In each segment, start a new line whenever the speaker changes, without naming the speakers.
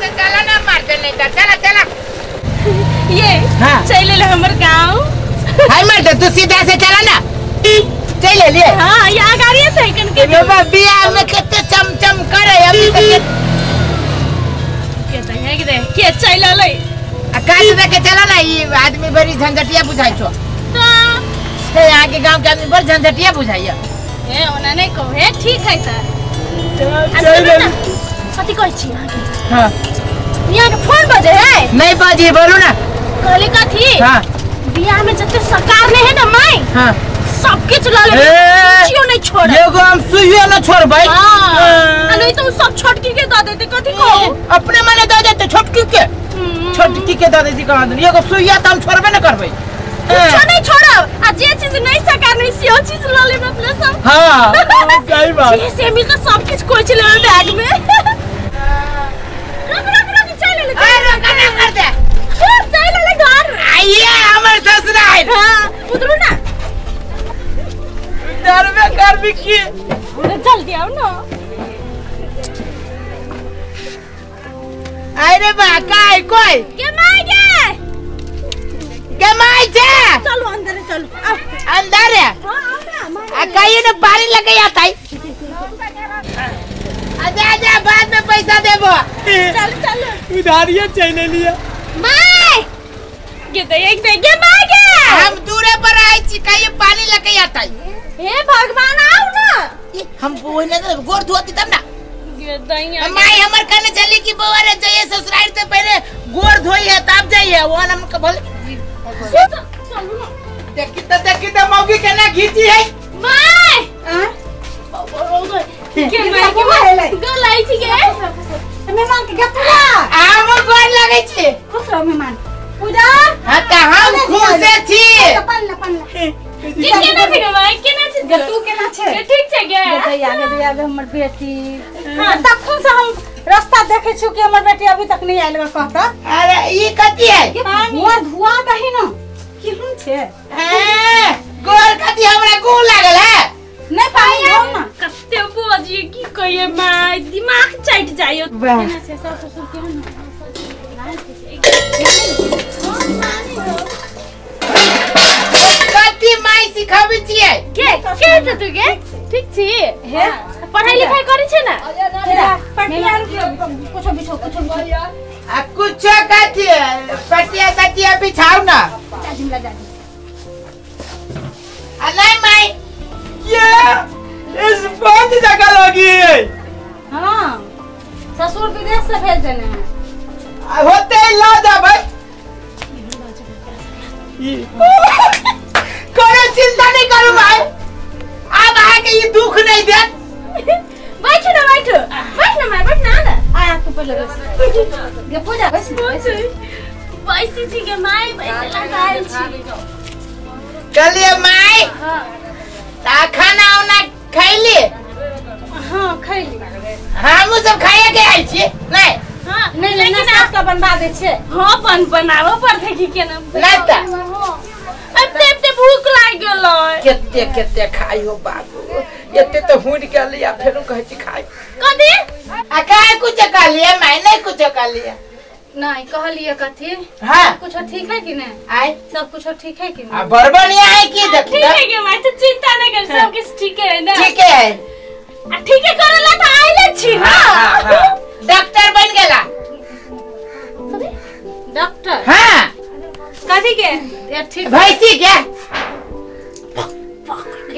से चला ना मारते नहीं तो चला चला।
ये
हाँ।
चल ले हमर गांव।
हाय मर्द तू सीधा से चला ना। चल ले लिए।
हां ये गाड़ी है कन के।
बाबा बियाह में कितने चमचम करे अभी तक
के त है के दे के चल ले
आ काज दे के चला ना। ई आदमी बड़ी झंझटिया बुझाई छो।
तो
ते यहाँ के गांव के आदमी बड़ झंझटिया बुझाइया।
ए ओना नहीं कहो है ठीक है सर।
चल ले
कथि कहै छी अहाँ के?
हां
यहाँ के फोन बजे है?
नहीं बजे बोलू ना।
कहली कथि?
हां
बियाह में जते सरकार ने है ना माई।
हां
सब किछ ल ले किछो नहीं छोड़।
एगो हम सुइयो न छोड़बै।
हां नहीं तो सब छोटकी के the देते। कथि कहू?
अपने मने the देते छोटकी के। छोटकी के the देती कहां दुन। एगो सुइया त हम छोड़बे न करबै।
कुछो नहीं छोड़ब आ जे चीज नहीं सरकार नहीं से चीज ल लेब अपने सब।
हां सही बात।
जे से मिल के सब किछ कोइ चले बैग में। रुक रुक रुक चल ले।
अरे रुक ना कर दे।
चल ले घर।
आइए हमर ससुराल।
हां उतरू ना।
डरबे करबी की?
जल्दी आओ ना।
अरे बा काय कोई
के my गे
के my छे?
चलो अंदर चलो।
अंदर है?
हां आओ ना my.
आ कहियो न पानी लगे आता है। आजा आजा बाद में पैसा देबो।
चल चल
उधारिये चल लिया
my के तो एक दे के my गे।
हम दूरे पर आए छी कहियो पानी लगे आता है।
हे भगवान आओ ना।
हम ओने गोर धोती तब ना।
गे
माई हमर कने चली की बउआ रे जाइए ससुराल से पहले गोर धोई है तब जाइए। वो हम के बोल
चलू ना।
देखी त मौगी केना घीची है
my.
हां
के my के my गलाई छी गे
मेहमान के गपुरा
हम गोर लगै छी।
खुश रहो मेहमान। पूजा
हां त हम खुश छी।
पन पन
केना छै गे my केना छै
गे? तू केना छै?
गे ठीक छै गे।
दैया गे दैया गे हमर बेटी। हां तखन से हम रास्ता देखे छु कि हमर बेटी अभी तक नहीं आयल कहता।
अरे ई कथि है?
गोर धुआ दही न केहन छै?
हां गोर कथि हमरा गू लागल है।
नहीं पानी धो ना।
कते बजिए की कहिए my दिमाग चाट जायो। केना छै सास ससुर केहन?
कथि माई सिखाबै छियै?
के के छ तू गे? ठीक छी
हे
पढ़ाई लिखाई करै छै ना?
पटिया कुछो बिछो कुछो
आ कुछो कथि पटिया तटिया बिछाउ ना।
जाजिम ला जाजिम।
आ नहीं माई
ये इस बहुत जगह लगी है।
हां ससुर विदेश से भेज देने हैं।
होते ही ला जा भाई।
कोनो चिंता नहीं करू भाई। अब आके ये दुख नहीं दे।
बैठ ना बैठ बैठ ना my बैठ ना ना।
आया तू पहले बस गे पूजा बस
बैसी छी गे my बैसे लगायल छी।
चलिए माई।
हां
ता खाना उना खैली?
हां खैली।
हमहु सब खाए के आइल छी। नहीं
हां
नहीं लेकिन नाश्ता बनवा दे छे।
हां बन बनाबो पड़ते की केना
नहीं त
एते एते भूख लाग गेलै।
केते केते खाइयो बाबू एते तो हुड़ के लिया फेरो कहै छी खाइ
कथि?
आ काय कुछ कहलिए माई? नहीं कुछ कहलिए।
नहीं कहलिए कथि?
हां
कुछ ठीक है कि नहीं?
आय
सब कुछ ठीक है कि नहीं?
आ बड़ बढ़िया है की देख
ठीक है के माई तो चिंता नहीं कर सब कुछ ठीक है ना?
ठीक है।
आ ठीक है करला त आइले छी ना।
डॉक्टर बन गेला।
डॉक्टर?
हां
कथि के? ये ठीक
भैंसी के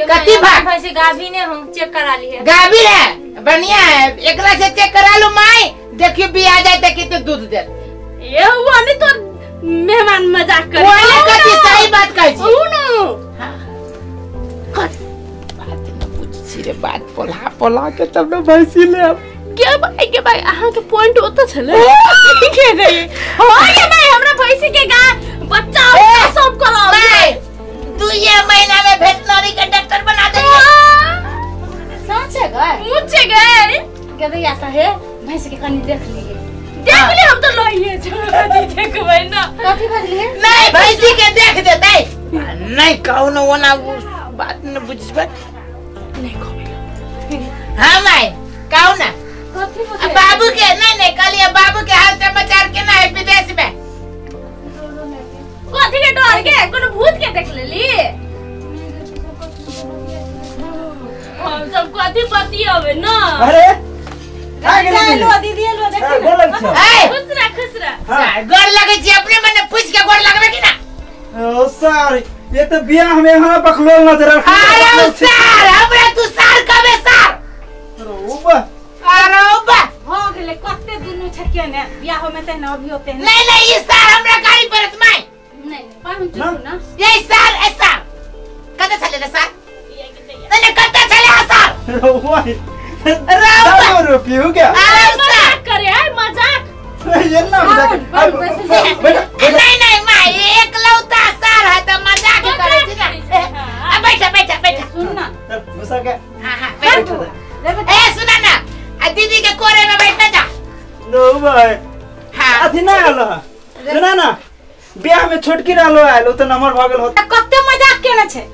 कथि भाग?
भैंसी गाभी ने हम चेक करा ली है।
गाभी है बढ़िया है। एकरा से चेक करा लू माई देखियो बिया जाए त किते दूध दे।
ये हुआ नहीं तो मेहमान मजाक कर।
वाले कथि सही बात कहै छी।
उ न
हां बात न पूछ छी रे बात पोला पोला के तब न भैंसी ले अब।
के भाई अहाँ के पॉइंट ओत छले के रे। हां के भाई हमरा भैंसी के गा बच्चा सब कराओ।
2 महीना में वेटनरी के डॉक्टर बना देंगे।
सच है गए?
मुझे गए
गदैया त है भैंस के कनी देख लिए।
देख लिए हम तो लइए छोड़ देखबै ना।
कथि बजलिए?
नहीं भैंसी के देख देतै नहीं कहू न ओना बात न बुझबै
नहीं कहबै।
हां माई कहू ना
कथि
बाबू के। नहीं नहीं कहलिए बाबू के हाल
पियावे ना।
अरे आ गेलै
लो दीदी लो देखी
गोर लगै छौ।
ए
खुश रह खुश रह।
गोर लगै छी अपने मने पूछ के गोर लगबे कि ना?
ओ सर ये तो बियाह में हमरा बखलोल नजर
अरे सर हमरा तू सर कबे सर?
अरे बा
अरे बा
हो गेलै कते दुनु छकिया ने बियाह में ते न अभी होते
नहीं नहीं ये सर हमरा गाड़ी परत माई।
नहीं नहीं पाहुन चुप ना।
ये सर ऐसा कते छले रे सर? नहीं कते छले सर?
अरे रुपये क्या?
अरे
मजाक करे है मजाक।
ये ना मजाक।
नहीं नहीं माई एकलौता सर है तो मजाक करे छी ना। अब बैठा बैठा बैठा
सुन ना
चल गुस्सा के।
हां हां बैठ। ए सुना ना आ दीदी के कोरे में बैठना जा।
नो भाई
हां
अथि ना आलो सुना ना ब्याह में छोटकी रहलो आलो तो नंबर भ गेल होत।
कते मजाक केने छै?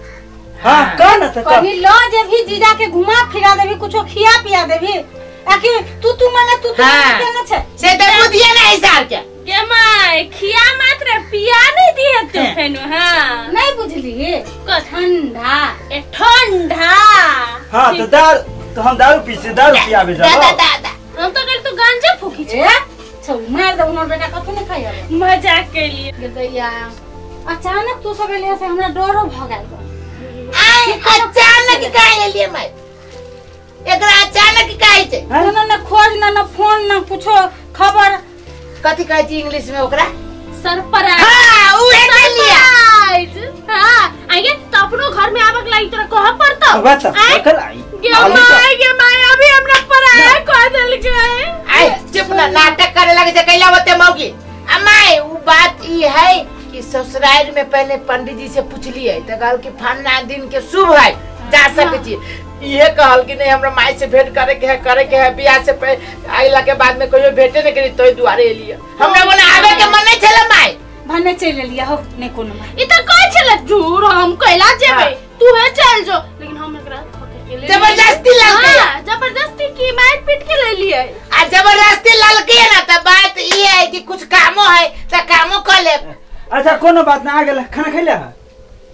हां कह ना त
कभी ल जेबी जीजा के घुमा फिरा देबी कुछो खिया पिया देबी आकि तू तू माने तू तू केने छै?
से त बुधिए नहीं सार के।
के my खिया मात्र पिया नहीं दिए तू फेनु। हां
नहीं बुझली ठंडा
ए ठंडा।
हां तो दारू तो हम दारू पी से दारू पियाबे जा।
दा दा दा
हम तो कर तू गांजा फूकी छे।
छौ मार दे हमर बेटा कथु नहीं खाइ अब।
मजाक के लिए
गदैया अचानक तू सब एलिया से हमरा डरो भ गेल।
आय अचानक काहे एलिए माई? एकरा अचानक काहे छै?
ना ना खोज ना ना फोन ना कुछो खबर।
कथि कहै छी इंग्लिश में ओकरा?
सरप्राइज।
हां उहे के लिया।
हां आगे तो अपनो घर में आवक लागि तोरा कह पड़तो।
बात कल आई
गे my गे my अभी हमरा पराया कह देलकै।
आय चुप ना नाटक करे लगे छै कैला होते मौगी। आ my उ बात ई है कि ससुराल में पहले पंडित जी से पूछलिए त कहल कि फलना दिन के शुभ है जा सके छी। ये कहल कि नहीं हमरा माई से भेंट करे के है करे के है बियाह से आइला के बाद में कहियो भेटे नहीं करी तोय दुआरे एलिए। हमरा मने आवे के मन नहीं छले माई।
भने चल एलिए हो नहीं कोनो माई।
ई त कहै छले झूर हम कैला जेबै तू हे चल जो लेकिन हम एकरा ठोके के ले
जबरदस्ती ललके।
हां जबरदस्ती की मार पीट के ले लिए।
आ जबरदस्ती ललके ना त बात ई है कि कुछ कामो है त कामो कर ले।
अच्छा कोनो बात ना आ गेल खाना खैले?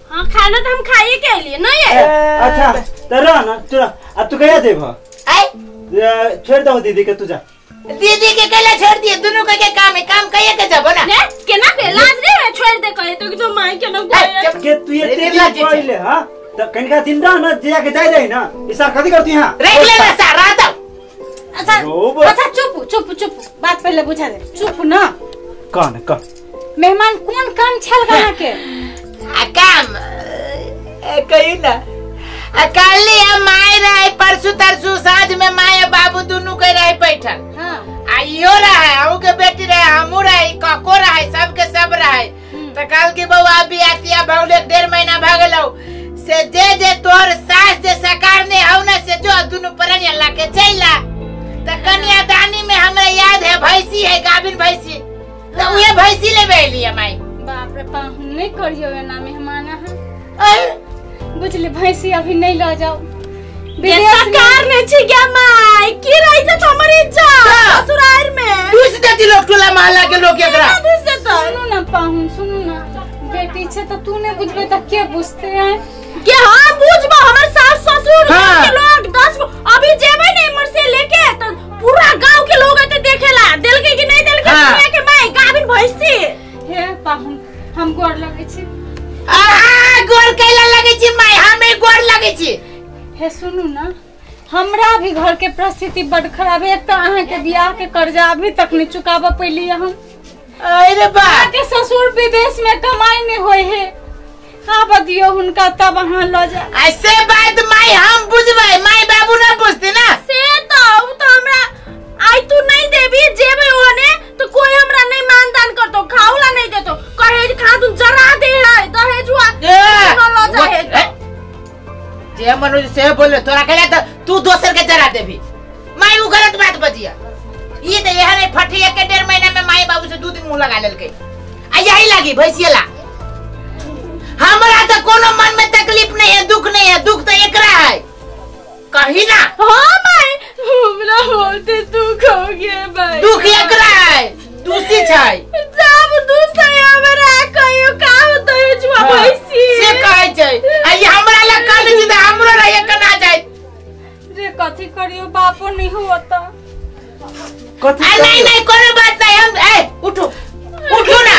हां खाना त हम खाइए के एलिए नहीं है।
अच्छा त रह ना तू आ तू कहिया जेब?
आय
छोड़ दो दीदी के तू जा।
दीदी के कैला छोड़ दिए दुनु के के काम है काम कहिए के जब ना।
ने केना के लाज रे है छोड़ दे कहे तो कि तो my के ना
के तू ये तेरी पहिले हां त कनिका दिन रह ना जिया के जाय रही ना ई सार कथि करती हां
रख ले ना सार रात।
अच्छा अच्छा चुप चुप चुप बात पहले बुझा दे चुप ना।
कह ना कह
मेहमान कौन काम छल गाना के?
आ काम कही ना आ काली हम माय रहे परसू तरसू साँझ में माय बाबू दुनू के रहे बैठल।
हां
आ इहो रहे अहू के बेटी रहे हमू रहे कको रहे सबके सब रहे। त काल की बउआ बियाह भौले 1.5 महीना भ गेलौ से जे जे तोहर सास जे सकार ने हौ ना से जो दुनू परनिया लाके चैला। त कन्यादानी में हमरा याद है भैंसी है गाभिन भैंसी त उहे भैंसी लेबे एलिए माई।
बाप रे पाहुन नहीं करियो एना मेहमान अहाँ बुझली भैंसी अभी नहीं ल जाओ।
सरकार ने छी गे माई की रही त हमर इज्जत ससुराल में
दूस देती लोग टोला मोहल्ला के लोग एकरा।
दूस देता।
सुनू ना पाहुन सुनू ना बेटी छे त तू ने बुझबे त के बुझते हैं?
के हां बुझबो हमर सास ससुर के लोग 10 अभी जेबे नहीं मर से लेके त पूरा गांव के लोग आते देखेला देलके कि नहीं देलके सुने के माई गाभिन भैंसी।
हे पाहुन हम गोर लगे छी।
आ गोर कैला लगे छी माई हमें गोर लगे छी।
हे सुनू ना हमरा भी घर के परिस्थिति बड खराब है। एक तो अहाँ के बियाह के कर्जा अभी तक नहीं चुकाबा पैली हम।
अरे बा
के ससुर विदेश में कमाई नहीं होय है आब दियो हुनका तब अहाँ ल जा।
ऐसे बात माई हम बुझबै माई बाबू ना बुझते ना।
से तो उ तो हमरा आई तू नहीं देबी जेबे ओने तो कोई हमरा नहीं मानदान करतो खाउला नहीं देतो कहे खा तू जरा दे है दहेजुआ न ल जा है।
जे मनोज से बोले तोरा कहला त तू दोसर के जरा देबी माई उ गलत बात बजिया। ई त यह नहीं फटी एक 1.5 महीना में माई बाबू से 2 दिन मुंह लगा लेलकै आ यही लागी भैंसियला। हमरा त कोनो मन में तकलीफ नहीं है दुख नहीं है दुख तो एकरा है कही ना।
हां माई हमरा होते दुख हो गया भाई
दुख एकरा है दूसी छै
सब दूसरे हमरा कहियो का होतै जुआ भैंसी
से कहै छै आ ई हमरा लग कहै छै त हमरो रहे कना जाय
रे कथी करियो बापो नहीं हुआ त
कथी
नहीं नहीं कोनो बात नहीं हम ए उठो उठो ना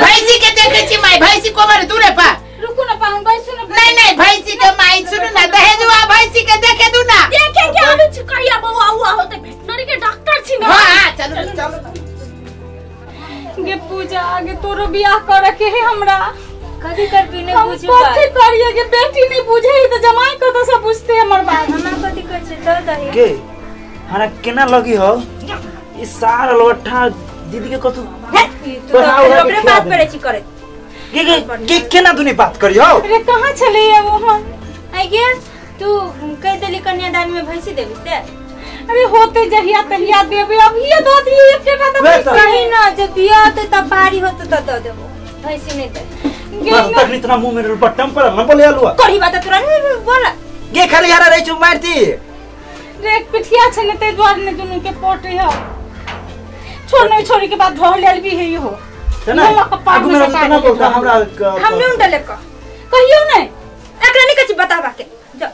भैंसी के देखे छी माई भैंसी को मारे दूरे पा
रुको ना पाहुन भाई सुनो
नहीं नहीं भैंसी के माई सुनो ना दहेजुआ भैंसी के देखे दू ना
देखे के आबै छी कहिया बौआ हुआ होते वेटनरी के डॉक्टर छी ना।
हां चलो चलो
गे पूजा आगे तोरो बियाह करे के है हमरा
कथी करबी नहीं बुझी
कथी करिए गे बेटी नहीं बुझे त जमाई कत से बुझते हमर बात
हमरा कथी कहै छै दऽ दही
के हमरा केना लगी हो ई सारा लोठा दीदी के कतु
तू ओकरे बात करे छी करे
के के केना दुनी बात करियो।
अरे कहां चले ये वो हम
आई गे तू कह देली कन्यादान में भैंसी देबी से।
अरे होते जहिया तहिया देबे अब ये दो दियो एकेटा त
सही ना जब बियाह होते तब पारी होते त दऽ देबो भैंसी नहीं दे।
बस तखनी इतना मुंह में बट्टम पर न बोले आलुआ
करी बात तोरा नहीं बोला
गे खाली हरा रही छु मारती
रे एक पिठिया छै ने ते द्वार ने दुनु के पोट है छोड़ नहीं छोड़ी के बाद धोल लेल भी है हो
ना आगू में तना बोलता हमरा
हम नहीं उंडले क
कहियो नहीं
एकरा नहीं कछि बताबा के जा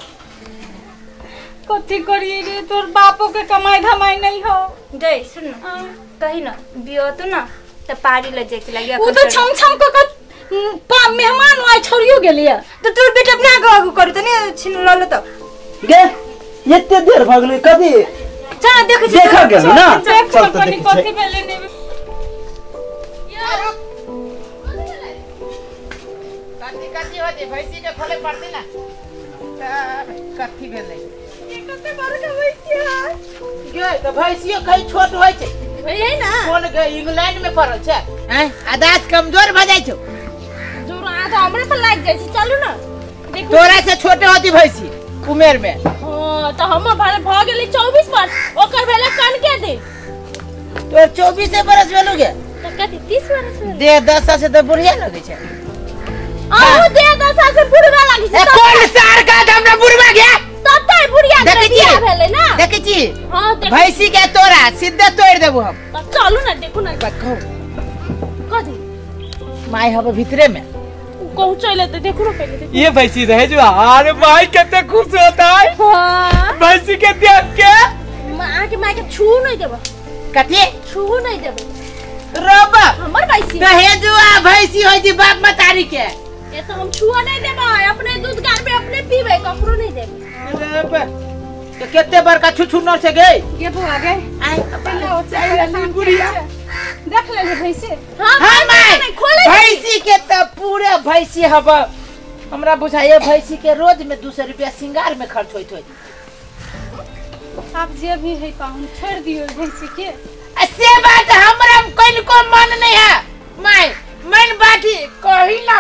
कथी करिए रे तोर बापो के कमाई धमाई नहीं हो
दे सुन ना कही ना बियो तो ना त पारी ल जाय के लागी
उ तो छम छम क पा मेहमान आइ छोड़ियो गेलिए
तो तोर बेटा अपना आगू आगू करू त ने छिन ल ल त
गे एते देर भ गेलै कथी
चल देख
देख गेल ना चल त
कनी कथी भेलै ने
कथी कथी होते भैंसी के खोले पड़ते ना कथी भेलै
कते बड़का भैंसी है
गे त भैंसियो कहीं छोट होय छै
है ना
कोन गे इंग्लैंड में पड़ल छै हैं आदास कमजोर भ जाय छौ
जोर आ त हमरे पर लाग जाय छै चलू ना देखू
तोरा से छोटे होती भैंसी उमेर में।
हां त हमर भाई भ गेलै 24 वर्ष ओकर भेलै कन के दे
तोर 24 बरस भेलु गे
त कथी 30 बरस भेल
दे 10 साल से त बुढ़िया लगै छै
आहू दे 10 साल से बुढ़वा लगै छै
कोन सार का हमरा बुढ़वा गया
तब त बुढ़िया के बियाह भेलै ना
देखै छी।
हां
भैंसी के तोरा सीधे तोड़ देबो हम
त चलू ना देखू ना
बात कहू
कथी
माई हब भीतरे में
कहू चले त देखू ना पहले
ये भैंसी रहे जो अरे भाई कितने खुश होता है।
हां
भैंसी के देख के
मां के माई के छू नहीं देबो
कथी
छू नहीं देबो
रब
हमर भैंसी
दहेजुआ भैंसी होय छी बाप मतारी के
ये तो हम छुआ नहीं देबो अपने दूध गार में अपने पीबे ककरो नहीं देबे।
तो केते बड़का छुछुनर से गई
गे बुआ गे
आई
पहले
बुढ़िया
देख लेली भैंसी।
हां
हां
खोले
भैंसी के त पूरे भैंसी हब हमरा बुझाइए भैंसी के रोज में 200 रुपया श्रृंगार में खर्च होइत होई।
आप जे भी है पाहुन छोड़ दियो भैंसी के
से बात हमरा कनको मन नहीं है my मन बाटी कही ना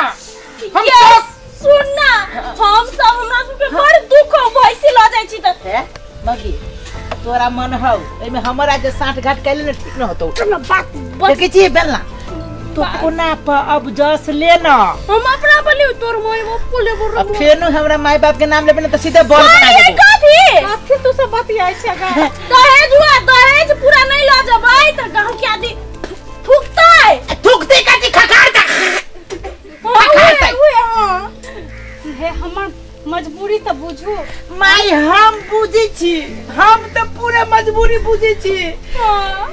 हम तो
सुन ना हम सब हमरा सब के बड़ दुख हो भैंसी ल जाय छी त
हे मगी तोरा मन हौ एमे हमरा जे साठ घाट कैले ने ठीक न होतो
ना बात
देखै छी बेलना तो कोना पर अब जस ले ना
हम अपना बोली तोर माय बाप को लेबो
अब फेनो हमरा माय बाप के नाम लेबे न त सीधे बॉल बना देबो
कथी
कथी तू सब बतियाइ छै गा
दहेज हुआ दहेज पूरा नहीं ल जबै त गांव के आदमी थूकतै
थूकतै कथी खखारतै खखारतै
हां
हे हमर मजबूरी त बुझू
माई हम बुझी छी हम त पूरा मजबूरी बुझी छी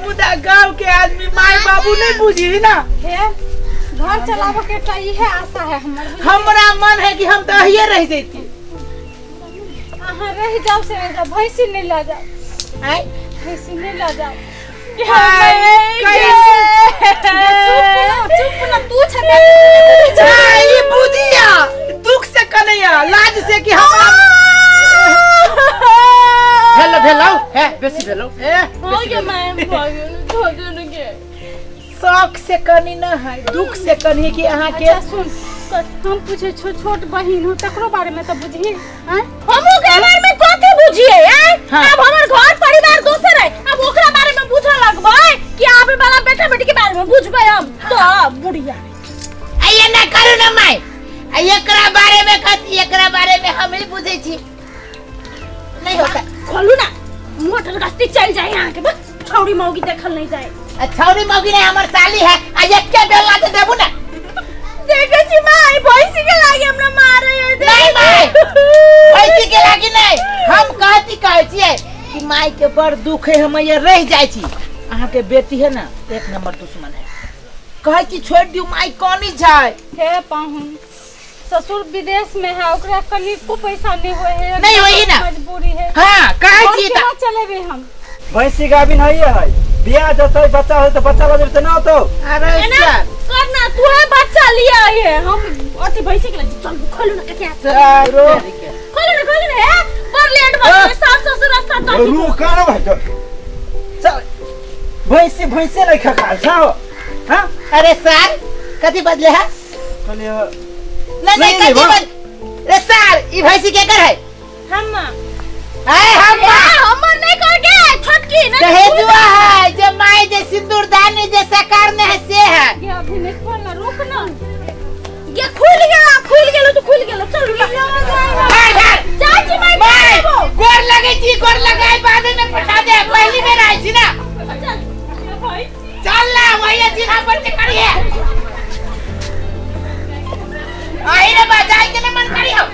मुदा गांव के आदमी माई बाबू नहीं बुझी ना
हे घर चलावे के त इहे आशा है हमर
हमरा मन है कि हम त अहिए रह जैती
अहाँ रह जाओ से रह जाओ भैंसी नहीं ला जाओ
आय
भैंसी नहीं ला जाओ चुप ना तू छे
ई बुझिया दुख से कन्हैया लाज से कि हमरा भेलो भेलो हे बेसी भेलो ए
हो गया मैं भागो के
शौक से कनी न है दुख से कनी कि अहाँ के
अच्छा सुन हम पूछे छो छोट बहिन हो तकरो बारे में तो बुझी हैं
हम ओकरा बारे में कथी बुझिए हैं। अब हमर घर परिवार दोसर है अब ओकरा बारे में बुझे लगबै कि आबे वाला बेटा बेटी के बारे में बुझबै हम तो बुढ़िया
आइए ना करू ना माई एकरा बारे में कथी एकरा बारे में हम ही बुझे छी नहीं होता
खोलू ना मोटर गस्ती चल जाए यहाँ के बस छौड़ी मौगी देखल नहीं जाए
छौड़ी मौगी नहीं हमर साली है आ एके बेला दे देबू ना
देखे छी माई भैंसी के लागे हमरा मारे है।
नहीं माई भैंसी के लागे नहीं, हम कहती कहै छियै कि माई के बड़ दुख है, हम ये रह जाय छी। अहाँ के बेटी है ना एक नंबर दुश्मन है, कहै छी छोड़ दियो माई कोनी जाय।
हे पाहुन ससुर विदेश में है, ओकरा कनिको पैसा नहीं होय है,
नहीं होई ना,
मजबूरी है।
हां कहै छी
त चलेबे हम।
भैंसी गाबिन है है बियाह जतै बच्चा होय त बच्चा लजब त ना होतो।
अरे सर
करना तू है बच्चा लिया है, हम अथि भैंसी के लगे चल खोलू ना ककिया खोलू ना खोलू ना है पर लेट बजे सास ससुर रास्ता काट
रुक ना भाई चल। भैंसी भैंसी नहीं खा खा जाओ। हां
अरे सर कथि बदले है
कहलिए
नहीं नहीं कथि बदले रे सर, ई भैंसी के कर है
हम
है हम
हमर नहीं करके छोटकी नहीं
दहेजुआ है जे माई जे सिंदूर दानी जे साकार ने है से है।
ये अभी नहीं खोलना, रुक ना,
ये खुल गेला खुल गेलो तो खुल गेलो चल चाची माई
माई गोर लगे छी, गोर लगाए बाद में पठा दे, पहली बेर आई छी ना चल ना वही चिन्हा पर के करिए आई रे बा जाय के ना मन करी हो।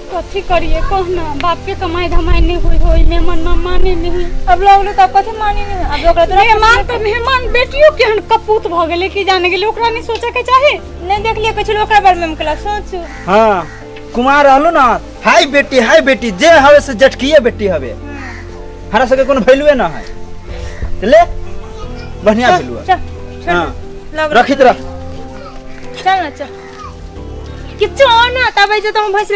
कथी करिए कहना, बाप के कमाई धमाई नहीं हुई होई, मेहमान ना माने नहीं।
अब लोग लोग तब कथी माने नहीं, अब ओकरा तो
मेहमान तो मेहमान बेटियों के हन कपूत भ गेले की जाने गेले, ओकरा नहीं सोचे के चाहे।
नहीं देखलिए कुछ ओकरा बारे में हम सोचू।
हां कुमार रहलु ना, हाय बेटी जे हवे से जटकिए बेटी हवे, हमरा सबके कोनो वैल्यूए ना है। ले बढ़िया वैल्यू है।
चल चल
रखित रख
चल ना चल किछु ना तब जे तो हम भैंस